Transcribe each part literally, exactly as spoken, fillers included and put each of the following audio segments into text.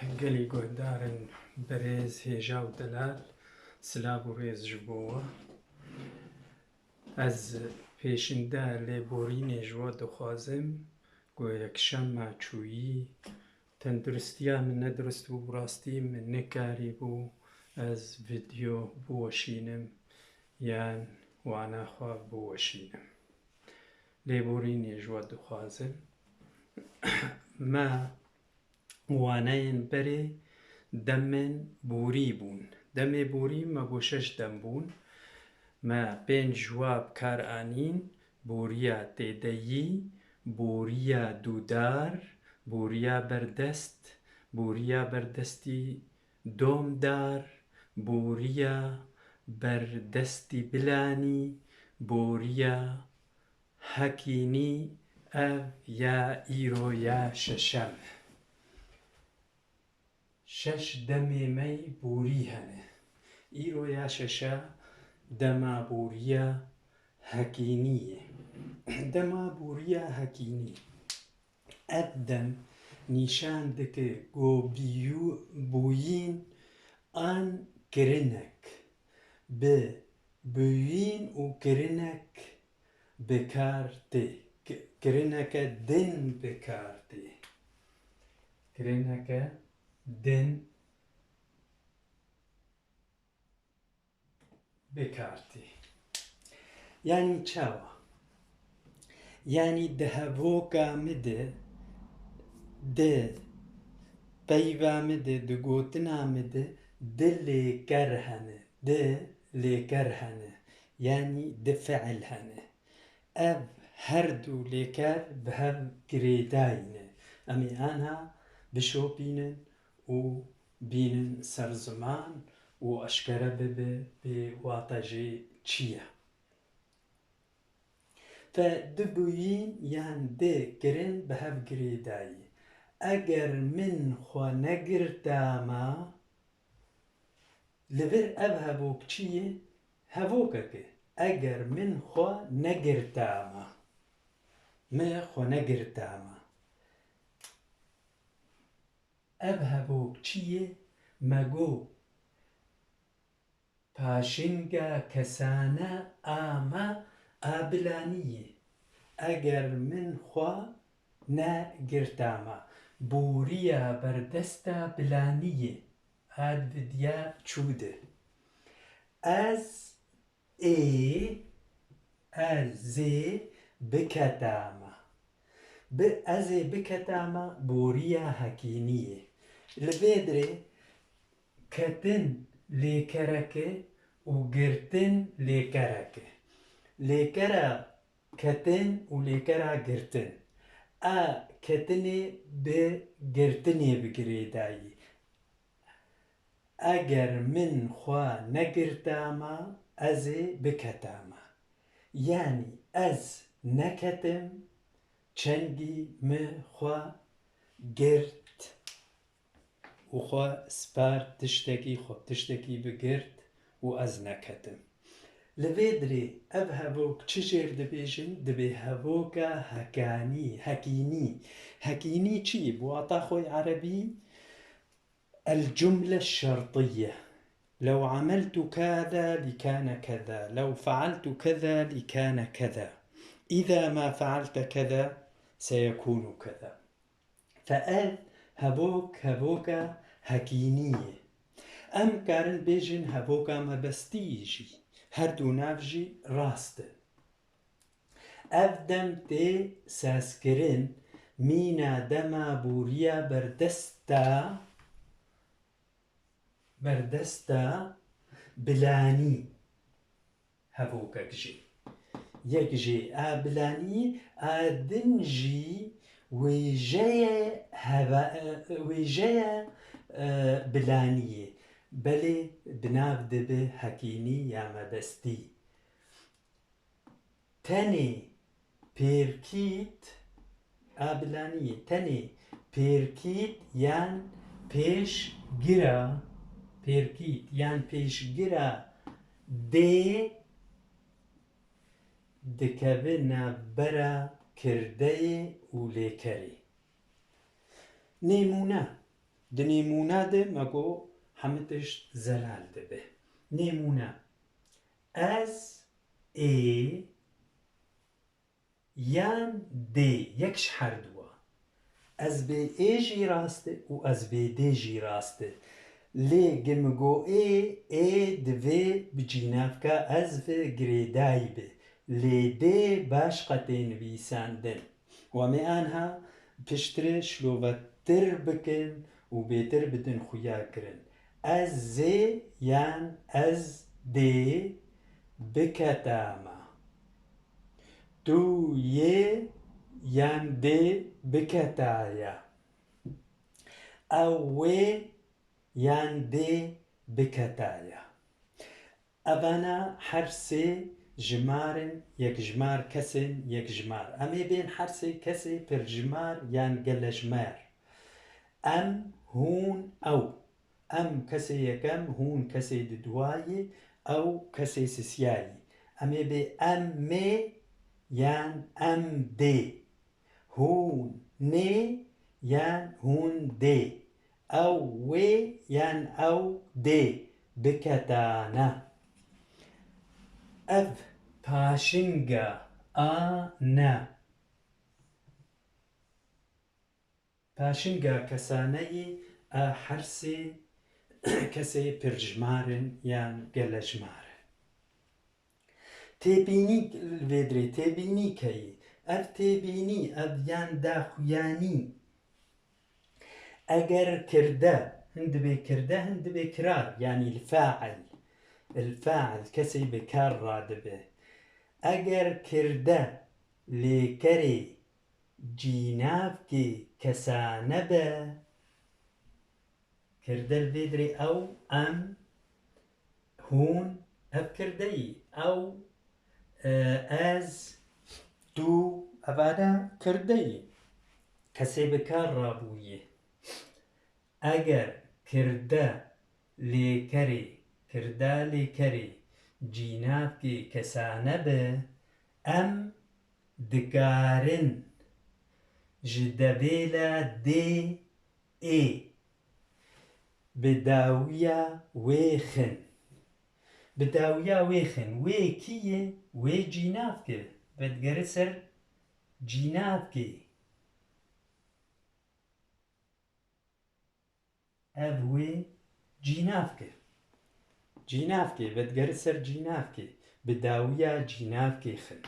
Gelî guhdarin birêz, hêja û delal, silav û rêz ji bo we. Ez pêşinde lêborînê ji we dixwazim, ku yekşema çûyî tenduristiya min nedurist bû, bi rastî min nekarîbû ez vîdeo biweşînim yan wana xwe biweşînim. Lêborînê ji we dixwazim. Me waneyên berê demên borî bûn. Demê borî me got şeş dem bûn. Me pênc ji wa bi kar anîn, boriya têdeyî, boriya dûdar, boriya berdest, boriya berdestî domdar, boriya berdestî bilanî, boriya hekînî, ev ya îro ya şeşem e. Şeş demê me yî borî hene. Îro ya şeşe dema boriya hekînî ye. Dema boriya hekînî. Ev dem nîşan dike ku biyû-, bûyîn an kirinek bi bûyîn û kirinek bi kar tê. Ki-, kirineke din bi kar tê. Kirineke din bi kar tê. Yanî çawa? Yanî di hevoka min de, di peyva min de, di gotina min de, di lêker hene. Di lêker hene. Yanî di fiil hene. Ev her du lêker bi hev girêdayî ne. Em ê anha bişopînin û bînin ser ziman û eşkere bibe bê wata jê çi ye. Fe di bûyîn yan di kirin bi hev girêdayî. Eger min xwe negirtama, li vir ev hevok çi ye? Hevokek e. Eger min xwe negirtama. Me xwe negirtama. Ev hevok çi ye? Me got, paşinga kesane a me a bilanî ye. Eger min xwe negirtama, boriya berdesta bilanî ye. A di vidiya çû de. Ez ê, ez ê biketama. Bi ez ê biketama boriya hekînî ye. Li vê dirê ketin lêkerek e û girtin lêkerek e. Lêkera ketin û lêkera girtin. A ketinê bi girtinê bi girêdayî. Eger min xwe negirtama, ez ê biketama. Yanî ez neketim, çengî min xwe girt û xwe spar tiştekî, xwe tiştekî bigirt û ez neketim. Li vê dirê ev hevok çi jêr dibêjin? Dibê hevoka hekanî, hekînî. Hekînî çi ye? Bi wata xwe yê erebî, الجملة الشرطية. لو عملت كذا لكان كذا، لو فعلت كذا لكان كذا، إذا ما فعلت كذا سيكون كذا. Fe ev hevok, hevoka hekînî ye. Em karin bêjin hevoka mebestî jî. Her du nav jî rast in. Ev dem tê sazkirin mîna dema boriya berdesta, berdesta bilanî hevokek jî. Yek jê a bilanî, a din jî wêjeye heva-, wêjeye, e, bilaniyê. Belê bi nav dibe hekînî ya mebestî. Tenê pêrkît, a bilaniyê, tenê pêrkît yan pêşgira, pêrkît yan pêşgira dê dikeve navbera kirdeyê û lêkerê. Nêmûne, Di nêmûna de me got hemî tişt zelal dibe. Nêmûna, ez ê yan dê, yek ji herduwa. Ez bê ê jî rast e û ez bê dê jî rast e. Lê gi min got ê, ê divê bi cînavka ez ve girêdayî be. Lê dê başqa tê nivîsandin. Wa me anha piştre şilovetir bikin û bêtir bidin xuya kirin. Ez zê yan ez dê biketama. Tu yê yan dê biketaya. Ew wê yan dê biketaya. Evana her sê jimar in, yekjimar, kesên yekjimar. Em ê bên her sê kesê pirjimar yan gelejmer. Em, hûn, ew. Em kesê yekem, hûn kesê dudwayî, ew kesê sisiyayî. Em ê bê em mê yan em dê. Hûn nê yan hûn dê. Ew wê yan ew dê biketane. Ev paşinga a ne. Paşinga kesaneyî a her sê kesê pirjimar in yan gelejmar in. Têbînî li vê dirê, têbînî keyî. Ev têbînî, ev yan daxuyanî. Eger kirde, hin dibê kirde, hin dibê kirar, yanî li fail. Li fail, kesê bi kar radibe. Eger kirde lê kerê cînavkê kesane be, kirde li vê dirê ew, em, hûn, ev kirdeyî, ew, e, ez, tu, evane kirdeyî. Kesê bi kar rabûyî. Eger kirde lêkerê, kirda lêkerê cînavkê kesane be, em dikarin ji devêla dê ê bi dawiya wê xin. Bi dawiya wê xin. Wê kî ye? Wê cînavke. Vedigere ser cînavkê. Ev wê cînavke. Cînavkê, vedigere ser cînavkê, bi dawiya cînavkê xin.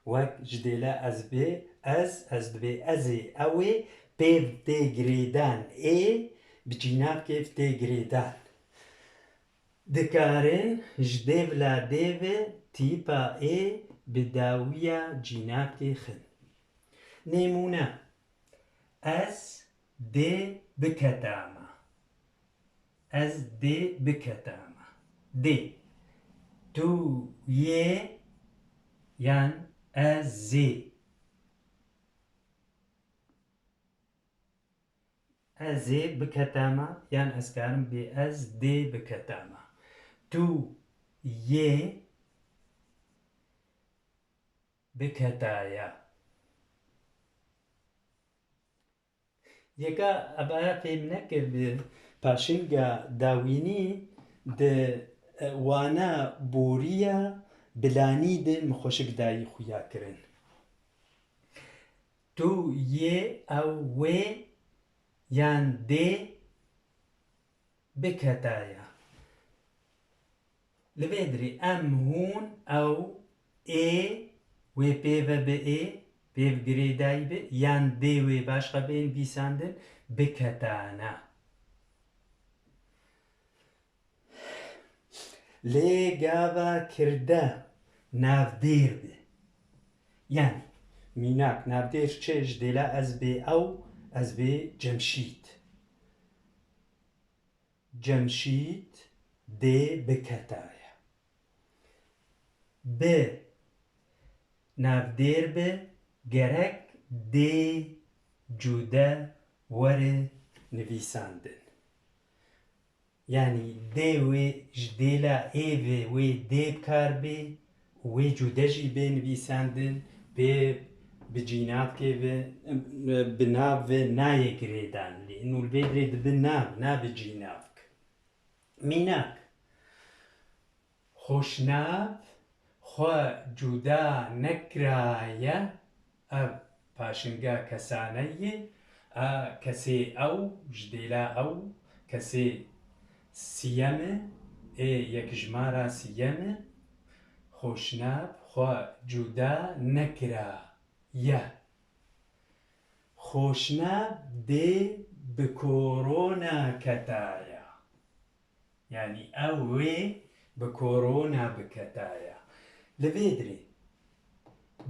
Wek ji dêla ez bê, ez, ez dibê ez ê, ew ê, pêv tê girêdan ê, bi cînavkê tê girêdan. Dikarin ji dêvla dê ve tîpa ê bi dawiya cînavkê xin. Nêmûne, ez dê biketama. Ez dê biketama. Dê. Tu yê yan ez zê. Ez ê biketama, yan ez karim bê ez dê biketama. Tu yê biketaya. Yeka evaya fêm nekir bi paşinga dawînî di, e, wana boriya bilanî de min xweşik dayî xuya kirin. Tu yê ew wê yan dê biketaya. Li vê dirê em hûn, ew, ê, wê pê ve bi ê, pê ve girêdayî bi, yan dê wê başqa bên bîsandin, biketana. Lê gava kirde navdêr be. Yanî, mînak, navdêr çi? Ji dêla ez bê ew, ez bê Cemşîd. Cemşîd dê biketaya. Bi navdêr be, gerek dê cude were nivîsandin. Yanî dê wê ji dêla ê ve wê dê bi kar bê û wê cude jî bê nivîsandin, pê bi cînavkê ve, bi nav ve nayê girêdan lê. Nû li vê dirê dibi nav, nabi cînavk. Mînak. Xweşnav xwe cuda nekiraye, ev paşinga kesane ye, a kesê ew ji dêla ew, kesê siyem e, ê yekjimara siyem e, xweşnav xwe cuda nekiraye. Xweşnav dê bi korona ketaya. Yanî ew wê bi korona biketaya. Li vê dirê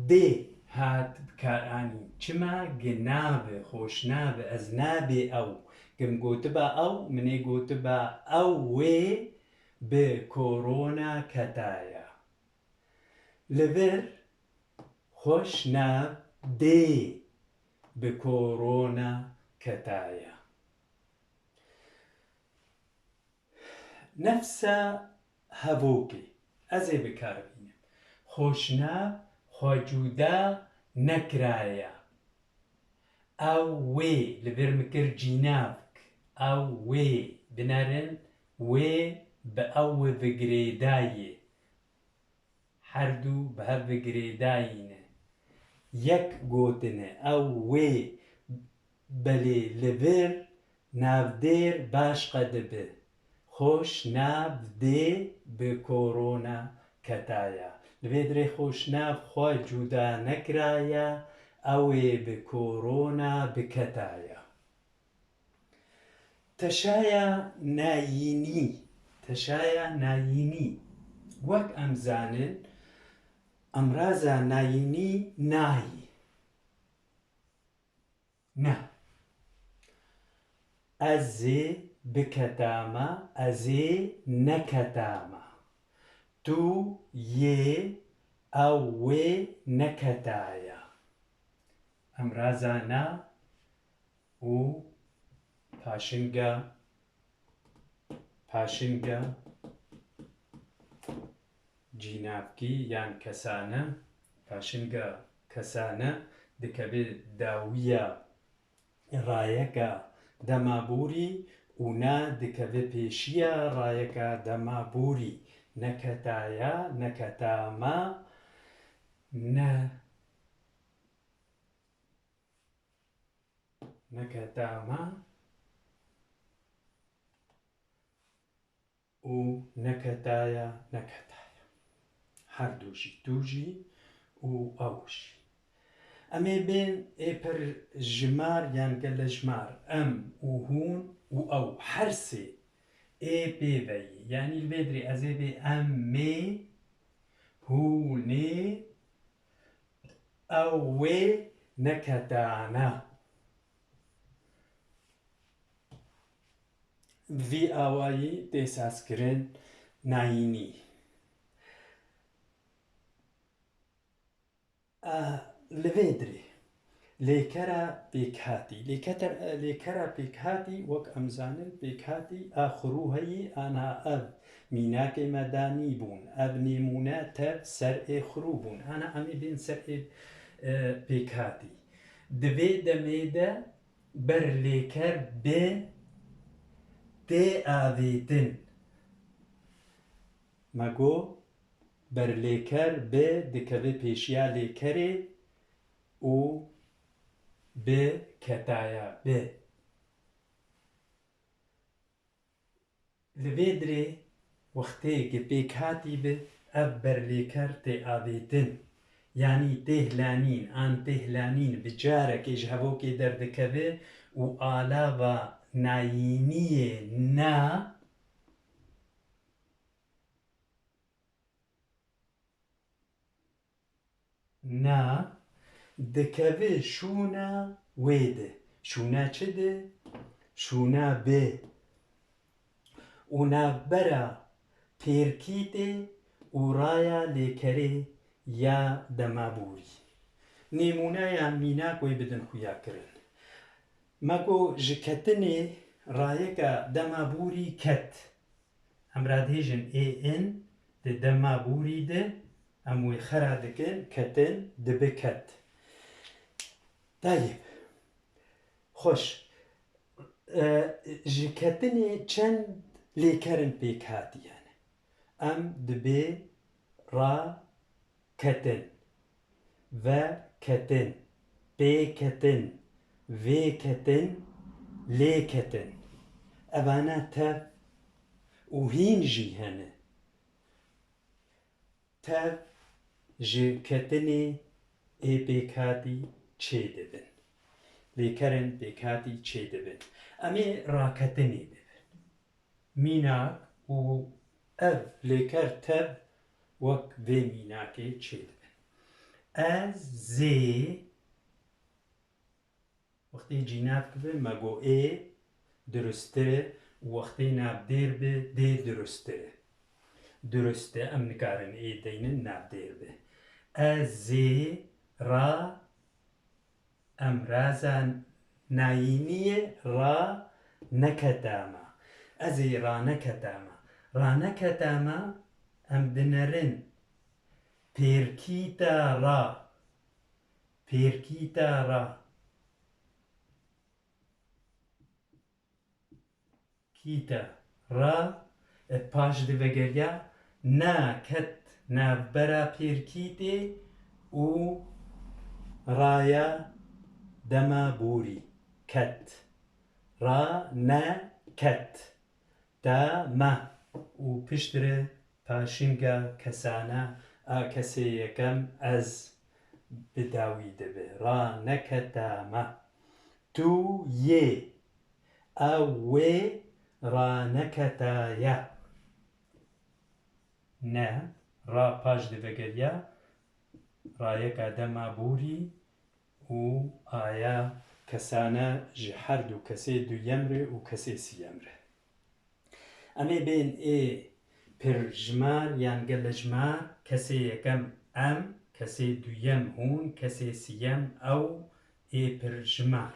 bê hat bi kar anîn. Çima? Gi nabe, xweşnabe, ez nabê ew. Gim gotiba ew, min ê gotiba ew wê bi korona ketaya. Li vir xweşnav dê bi korona ketaya. Nefsa hevokê ez ê bi kar bînim. Xweşnav xwe cuda nekiraya. Ew wê li vir min kir cînavk. Ew wê binerin, wê bi ew ve girêdayê. Her du bi hev ve girêdayî ne. Yek gotine, ew wê, belê li vir navdêr baş qedibi. Xweşnav dê bi korona ketaya. Li vê dirê xweşnav xwe cuda nekiraya, ew ê bi korona biketaya. Teşaya nayînî. Teşaya nayînî. Wek em zanin, emraza nayînî nayî. Na. Ez ê biketama, ez ê neketama. Tu yê, ew wê neketaya. Emraza na û paşinga, paşinga cînavkî yan kesane, paşinga kesane dikeve dawiya rayeka demaborî û na dikeve pêşiya rayeka demaborî. Neketaya, neketama, ne neketama û neketaya, neketaya. Her du jî, tu jî û ew jî. Em ê bên ê pir jimar yan gelejimar, em û hûn û ew her sê ê pê ve yê. Yanî li vê dirê ez ê bê em ê, hûn ê, ew wê neketane. Vî awayî tê sazkirin nayînî. A, li vê dirê lêkera pêkhatî. Lêketer-, lêkera pêkhatî, wek em zanin, pêkhatî a xirû heyî, ana ev mînakê me danî bûn. Ev nêmûne tev ser ê xirû bûn. Ana em ê bên ser ê, e, pêkhatî. Di vê demê de ber lêker bi tê avêtin. Me got, ber lêker bi dikeve pêşiya lêkerê û bi ketaya bi. Li vê dirê wextê gi pêkhatî bi ev berlêker tê avêtin, yanî tê hilanîn an tê hilanîn bi carekê ji hevokê derdikeve û alava nayîniyê na, na dikeve şûna wê de. Şûna çi de? Şûna bi. Û navbera pêrkîtê û raya lêkerê ya demaborî. Nêmûneya mînak wê bidin xuya kirin. Me got ji ketinê rayeka demaborî ket. Em radihêjin ê in di demaborî de, em wê xera dikin, ketin, dibi ket. Tayeb. Xweş. E, ji ketinê çend lêkerin pêkhatî hene. Em dibê ra ketin, ve ketin, pê ketin, vê ketin, lê ketin. Evane tev û hîn jî hene. Tev ji ketinê ê pêkhatî çêdibin. Lêkerên pêkhatî çêdibin. Em ê raketinê bibin. Mînak û ev lêker tev wek vê mînakê çêdibin. Ez zê Wextê cînav kibe me got ê durustir e û wextê navdêr be dê durustir e. Durust e, em nikarin ê deynin navdêr be. Ez zê ra emraza nayîniyê ra neketama. Ez ê raneketama. Raneketama em dinerin pêrkîta ra. Pêrkîta ra. Kîta ra, e, paş de vegeriya, na ket navbera pêrkîtê û raya dema borî. Ket. Ra, ne, ket. Ta, ma. Û piştre paşinga kesana a kesê yekem ez bi dawî dibe. Ra neketama. Tu yê. Ew wê raneketaya. Ne, ra paş de vegeriya, rayeka dema borî û aya kesane ji her du kesê duyem re û kesê siyem re. Em ê bên ê pirjimar yan gelejimar, kesê yekem em, kesê duyem hûn, kesê siyem ew ê pirjimar.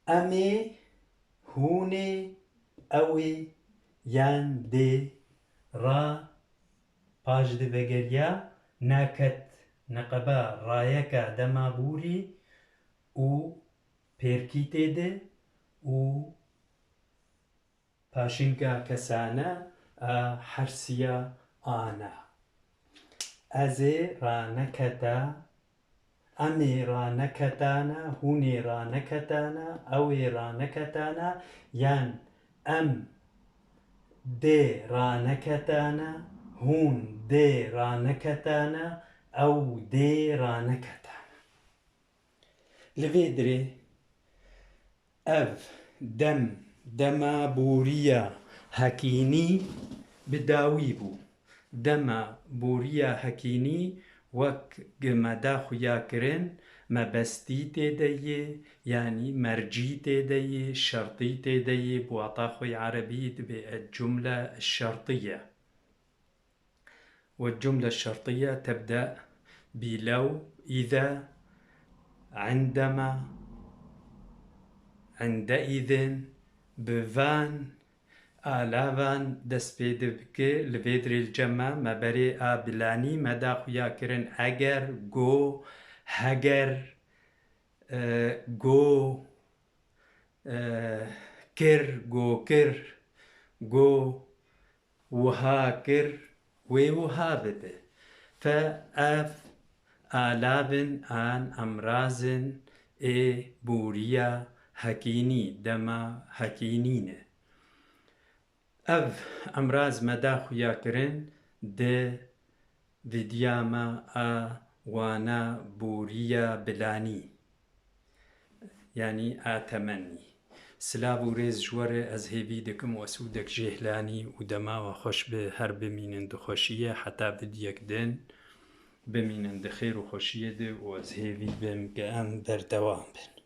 Em ê, hûn ê, ew ê, yan dê, ra, paş de vegeriya, neket, neqeba rayeka dema borî û pêrkîtê de û paşinka kesane a hersiya ana. Ez ê raneketa, em ê raneketana, hûn ê raneketana, ew ê raneketana, yan em dê raneketana, hûn dê raneketana, ew dê raneketana. Li vê dirê ev dem, dema boriya hekînî bi dawî bû. Dema boriya hekînî wek me da xuya kirin, mebestî tê de yê, yanî mercî tê de yê, şertî tê de yê, bi wata xwe yê erebî dibê el cumle şertiye. والجملة الشرطية تبدأ بلو، إذا، عندما، عندئذ، bi van alavan dest pê dibike. Li vê dirê li cem me, me berê a bilanî me da xuya kirin eger, go, heger, e, go, e, kir, go kir, go, wiha kir, wê wiha bibe. Fe ev alavin an emrazin ê boriya hekînî, dema hekînî ne. Ev emraz me da xuya kirin di vîdya me a wana boriya bilanî, yanî a temennî. Silav û rêz ji we re, ez hêvî dikim we sûdek jê hilanî û dema we xweş be, her bimînin di xweşiyê heta vîdyek din. Bimînin di xêr û xweşiyê de û ez hêvî dikim ke em berdewam bin.